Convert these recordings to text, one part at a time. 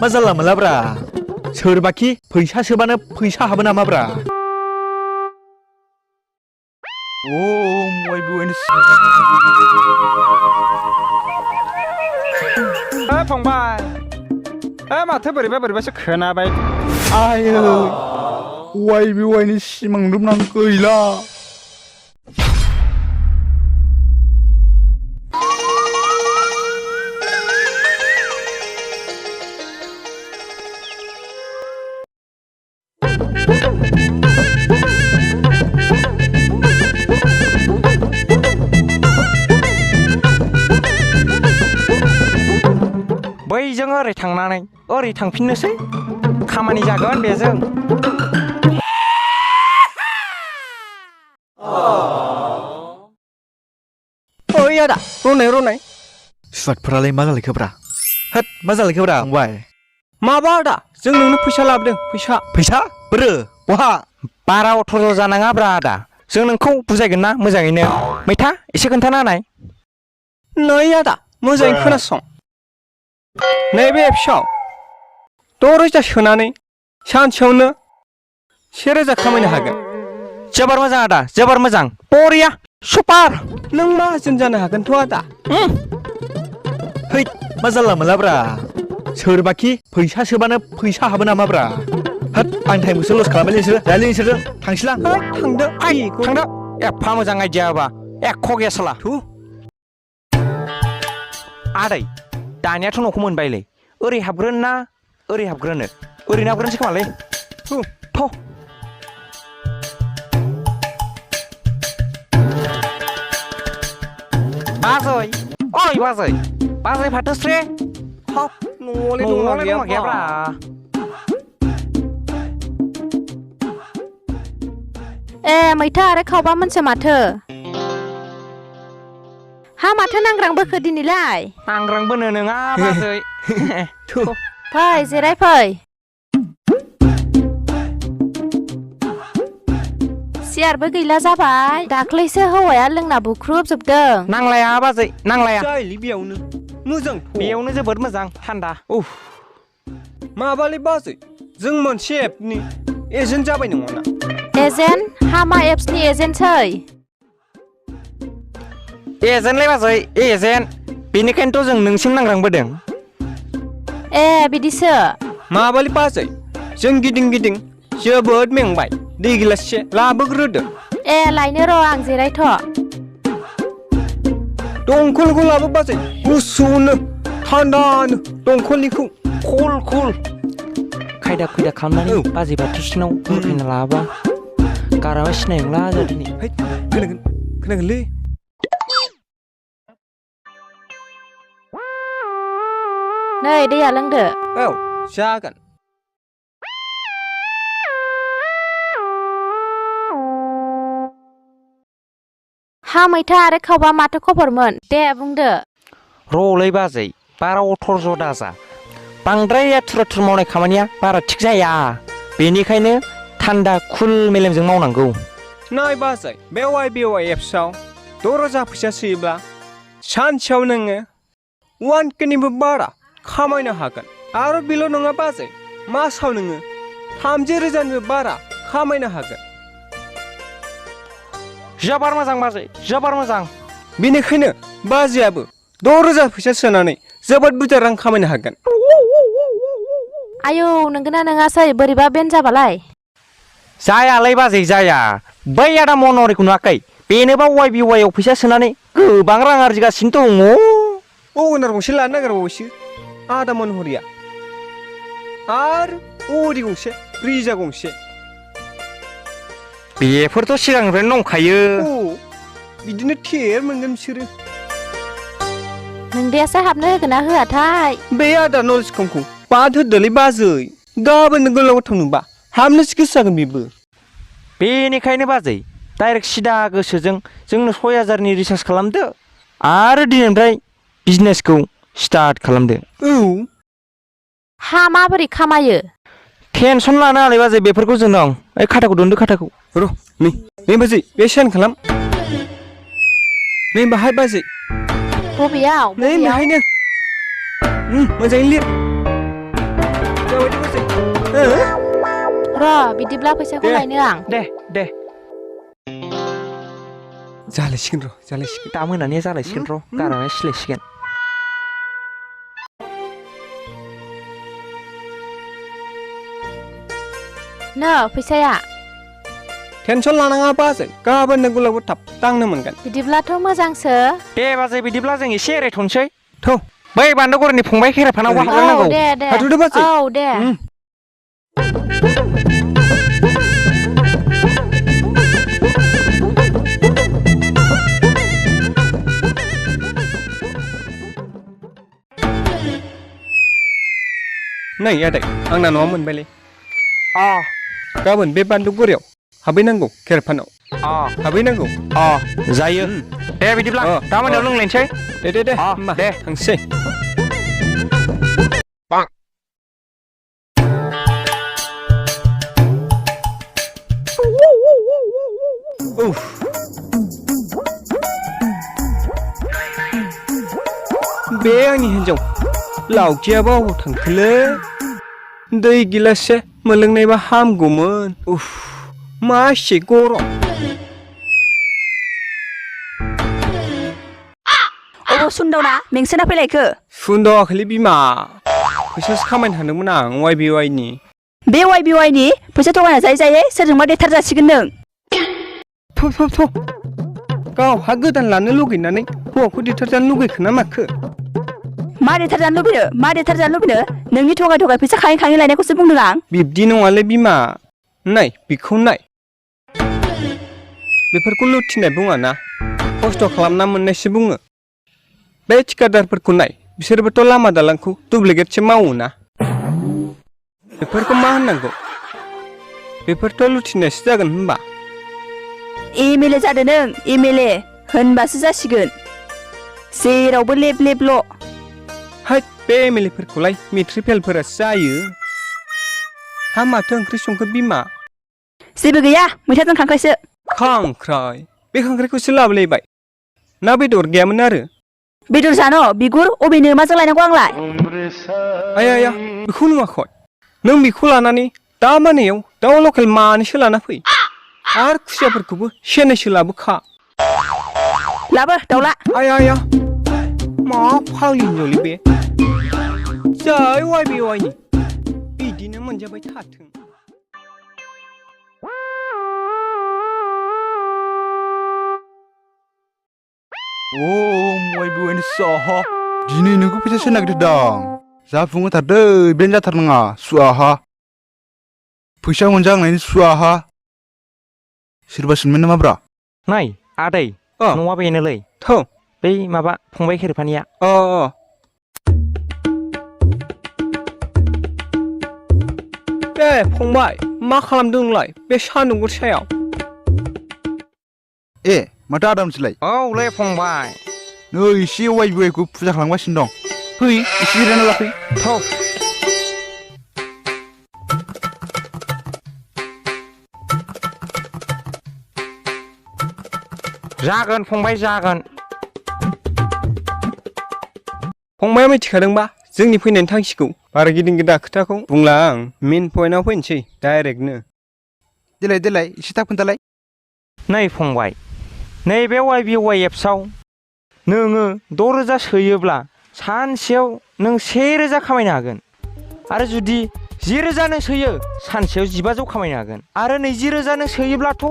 मा जाला मोनलाब्रा सोरबाखि फैसा सोबानो फैसा हाबो नामाब्रा YBY फंबाय माथो बोरैबासो खोनाबाय आयो YBY नि सिमां नुनां गैला बैजों ओरै थांनानै ओरै थांफिननोसै खामानि जागोन बेजों ओइ आदा रनाय सुवादफोरालाय मा जालायखोब्रा होद मा जालायखोब्रा फंबाय माबा आदा जों नोंनो फैसा लाबोदों फैसा बोरो बहा 12-18 जानाङाब्रा आदा जों नोंखौ बुजायगोन ना मोजाङैनो मैथा एसे खोन्थाना होनाय नै आदा मोजाङै खोनासं नैबे एप्सआव 6,000 सोनानै सानसेयावनो 1,000 खामायनो हागोन जोबोर मोजां आदा जोबोर मोजां बरिया सुपार नों माहाजोन जानो हागोनथ' आदा है मा जाला मोनलाब्रा सोरबाखि फैसा सोबानो फैसा हाबो नामाब्रा होद आं टाइमखौसो लस खालामबाय नोंसोरो थांसैलां थांदो एफा मोजां आइडियाबा एख' गैया साला आदै दानियाथ' न'खौ मोनबायलै ओरै हाबग्रोनो ना ओरै हाबग्रोनो ओरैनो हाबग्रोनोसै खोमालै थ' बाजै फाथोस्रे हाब न'आवलाय दंना गैयाब्रा मैथा आरो खावबा मोनसे माथो हा माथो नांग्रां बोखो दिनैलाय नांग्रां बोनो नङा बाजै फै जिराय फै सियारबो गैला जाबाय दाख्लैसो हौवाया लोंना बुख्रुबजोबदों नांलाया बाजै नांलाया बेयावनो मोजां बेयावनो जोबोद मोजां थान्दा माबालै बाजै जों मोनसे एपनि एजेन्ट जाबाय नङा एजेन्ट हामा एप्सनि एजेन्टसै एजेन्टलाय बाजै एजेन्ट बेनिखायनोथ' जों नोंसिम नांग्रांबोदों बिदिसो माबालै बाजै जों गिदिं जोबोद मेंबाय दै गिलाससे लाबोग्रोदो लायनो र' आं जिरायथ' दंखलखौ लाबो बाजै गुसुनो थान्दानो दंखलनिखौ कुल खायदा खुयदा खालामनानै बाजै बाथौसिनाव बुरखायना लाबा गारामा सिनाय नंला जों दिनै खोनागोनलै नै दैया लोंदो जागोन हा मैथा आरो खावबा माथो खबरमोन दे बुंदो र'लै बाजै 12-18 दाजा बांद्राय आथुर मावनाय खामानिया बारा थिग जाया बेनिखायनो थान्दा कुल मेलेमजों मावनांगौ नाय बाजै बे YBY एप्सआव 6,000 फैसा सोयोब्ला सानसेयाव नोङो 1K निबो बारा खामायनो हागोन आरो बेल' नङा बाजै मासाव नोङो 30,000 निबो बारा खामायनो हागोन जोबोर मोजां बाजै जोबोर मोजां बेनिखायनो बाजैयाबो 6,000 फैसा सोनानै जोबोद बुरजा रां खामायनो हागोन आयौ नोंगोना नङासै बोरैबा बेन जाबालाय जायालै बाजै जाया बै आदा मन'रिखौ नुवाखै बेनोबा YBY आव फैसा सोनानै गोबां रां आरजिगासिनो दङ अनार गंसे लानो नागिरबावैसो आदा मन'रिया आरो अरि गंसे ब्रिजा गंसे बेफोरथ' सिगांनिफ्रायनो दंखायो बिदिनो थेर मोनगोन बिसोरो नोंदायासो हाबनो होगोन ना होआथाय बे आदा नलेज खमखौ बाद होदोलै बाजै गाबोन गोलाव गोथाव नुबा हाबनोसो गोसो जागोन बेबो बेनिखायनो बाजै डाइरेक्ट सिदा गोसोजों जोंनो 6,000 नि रिसार्ज खालामदो आरो दिनैनिफ्राय बिजनेसखौ स्टार्ट खालामदो हा माबोरै खामायो टेनसन लानो हालाय बाजै बेफोरखौ जों दं ओइ खाथाखौ दोनदो खाथाखौ नै बाजै बे सेन खालाम नै बाहाय बाजै बबेयाव नै बेहायनो मोजाङै लिर बिदिब्ला फैसाखौ लायनो आं दे जालायसिगोन र' जालायसिगोन दा मोनानिया जालायसिगोन र' गारामा सिलायसिगोन नो फैसाया टेनसन लानाङा बाजै गाबोन नोंगौलाबो थाब दांनो मोनगोन बिदिब्लाथ' मोजांसो दे बाजै बिदिब्ला जों एसे एरायथ'नोसै थौ बै बान्दोगुरिनि फंबाय खेराफानावबो औ हाबलांनांगौ दे हाथ'दो बाजै औ दे नै आदै आंना न'आ मोनबायलै अ गाबोन बे बान्दुगुरियाव हाबहैनांगौ खेरफानाव हाबहैनांगौ जायो दे बिदिब्ला दा मोनायाव लोंलायनोसै दे अ होमबा दे थांसै बे आंनि हिन्जाव लावथियाबो अबाव थांखोलै दै गिलाससे मोनलोंनायबा हामगौमोन मा एसे गरम अबाव सुनदावना मेंसोना फैलायखो सुनदावाखैलै बिमा फैसासो खामायनो थांदोंमोन आं YBY नि बे YBY नि फैसा थगायना जायै सोरजोंबा देथार जासिगोन नों थ' गाव हा गोदान लानो लुगैनानै हौवाखौ देथार जानो लुगैखो ना माखो मा देथार जानो लुबैनो नोंनि थगाय फैसा खाङै लायनायखौसो बुंदों आं बिब्दि नङालै बिमा नाय बिखौ नाय बेफोरखौ लुथिनाय बुङाना खस्थ' खालामना मोननायसो बुङो बे थिखादारफोरखौ नाय बिसोरबोथ' लामा दालांखौ दुप्लिकेटसो मावोना बेफोरखौ मा होननांगौ बेफोरथ' लुथिनायसो जागोन होनबा MLA जादों नों MLA होनबासो जासिगोन जेरावबो लेब-लेबल' हैद बे MLA फोरखौलाय मेट्रिक फेलफोरासो जायो हा माथो ओंख्रि संखो बिमा जेबो गैया मैथाजों खांख्रायसो खांख्राय बे खांख्रायखौसो लाबोलायबाय ना बेदर गैयामोन आरो बेदर जानो बिगुर अबेनो माजों लायनांगौ आंलाय आया बेखौ नुवाखै नों बेखौ लानानै दा मोनायाव दाउ लकेल मानैसो लाना फै आरो खुसियाफोरखौबो सेरनैसो लाबोखा लाबो दाउला आया मा फाग्लि हिनजावलै बे जै YBY नि बिदिनो मोनजाबाय थाथों YBY नि साहा दिनै नोंखौ फैसा सोनो नागिरदों जाफुंहोथारदो बेनो जाथारनाङा सुवाहा फैसा मोनजांनायनि सुवाहा सोरबा सोंमोन नामाब्रा नाय आदै न'आ बेनोलै थ' बै माबा फंबाय खेराफानिया दे फंबाय मा खालामदों नोंलाय बे सान्दुं गोसायाव माथो आदामसैलाय औलै फंबाय नै एसे YBY खौ फुजा खालामगासिनो दं फै एसे जिरायना लाफै थौ जागोन फंबाय जागोन फंबाया मिथिखादोंबा जोंनि फैनायनि थांखिखौ बारा गिदिं गिदा खोथाखौ बुंला आं मेन पइन्टआव फैनोसै डाइरेक्टनो देलाय एसे थाब खोन्थालाय नै फंबाय नैबे YBY एप्सआव नोङो 6,000 सोयोब्ला सानसेयाव नों 1,000 खामायनो हागोन आरो जुदि 10,000 नो सोयो सानसेयाव 1500 खामायनो हागोन आरो 20,000 नो सोयोब्लाथ'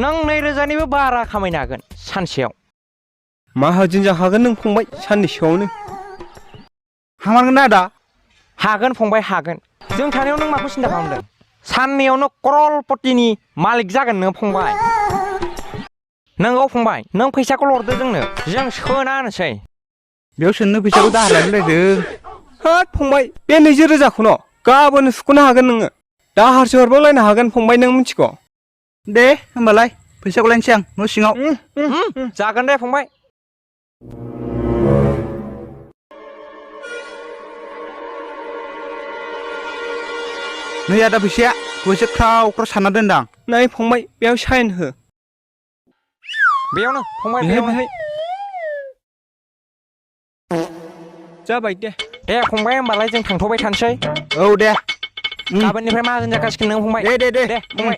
नों 2,000निबो बारा खामायनो हागोन सानसेयाव माहाजोन जाखागोन नों फंबाय साननैसोआवनो हामारगोन ना आदा हागोन फंबाय हागोन जों थानायाव नों माखौ सिन्था खालामदों साननैयावनो क्ररपतिनि मालिक जागोन नों फंबाय नोंगौ फंबाय नों फैसाखौल' हरदो जोंनो जों सोना होनोसै बेयाव सोनो फैसाखौ दाहार लायलायदों हाट फंबाय बे 20,000खौनो गाबोन सुख'नो हागोन नोङो दाहारसो हरबावलायनो हागोन फंबाय नों मिथिगौ दे होमबालाय फैसाखौ लायनोसै आं न' सिङाव जागोन दे फंबाय नै आदा फैसाया एसे ख्राव सानना दोनदां नै फंबाय बेयाव साइन हो बेयावनो फंबाय बेहाय जाबाय दे फंबाय होमबालाय जों थांथ'बाय थानोसै औ दे गाबोननिफ्राय माहाजोन जाखासिगोन नों फंबाय दे फंबाय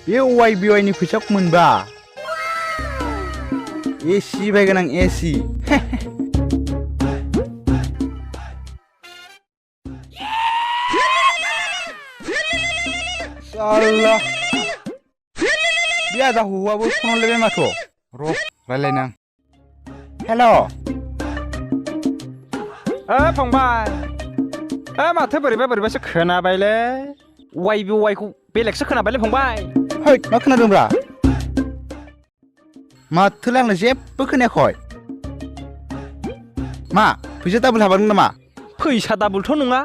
बे YBY नि फैसाखौ मोनबा एसि बायगोन आं एसि साला बे आदा हौवाबो फन हरलायबाय माथो र' रायलायनां हेल' फंबाय माथो बोरैबासो खोनाबायलै YBY खौ बेलेगसो खोनाबायलै फंबाय है मा खोनादोंब्रा माथोलाय आंनो जेबो खोनायाखै मा फैसा दाबोल हाबादों नामा फैसा दाबोलथ' नङा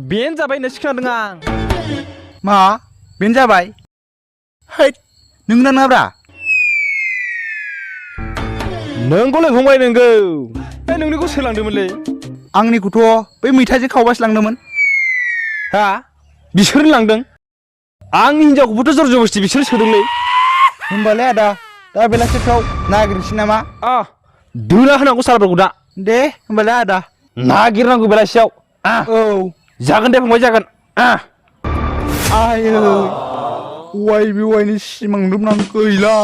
बेनो जाबाय होननासो खोनादों आं मा बेनो जाबाय है नोंगौ ना नङाब्रा नोंगौलै फंबाय नोंगौ नोंनिखौ सोलांदोंमोनलै आंनिखौथ' बै मैथाजों खावबासो लांदोंमोन हा बिसोर लांदों आंनि हिनजावखौबोथ' जर जबस्ति बिसोर सोदोंलै होमबालाय आदा दा बेलासिफ्राव नागिरनोसै नामा दोना होनांगौ सारफोरखौ दा दे होमबालाय आदा नागिरनांगौ बेलासियाव औ जागोन दे फंबाय जागोन आयै YBY नि सिमां दंमोन आं गैला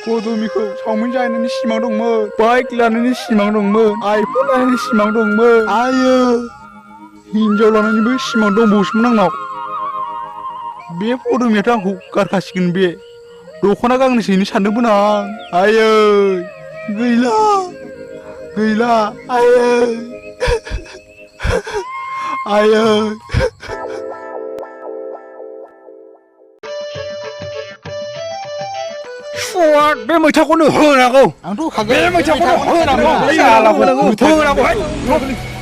बदमिखौ चावमिन जानायनि सिमां दंमोन बाइक लानायनि सिमां दंमोन आइफन लानायनि सिमां दंमोन आयै हिनजाव लानायनिबो सिमां दंबावोसोमोन आंनाव बे बदमियाथ' आंखौ गारखासिगोन बे दख'ना गांनैसो हैनो सानदोंमोन आं आयै गैला आयै आयै बे मैथाखौनो होनांगौ आंथ' होखागोन बे मैथाखौनो होनांगौ होनांगौहाय होनांगौ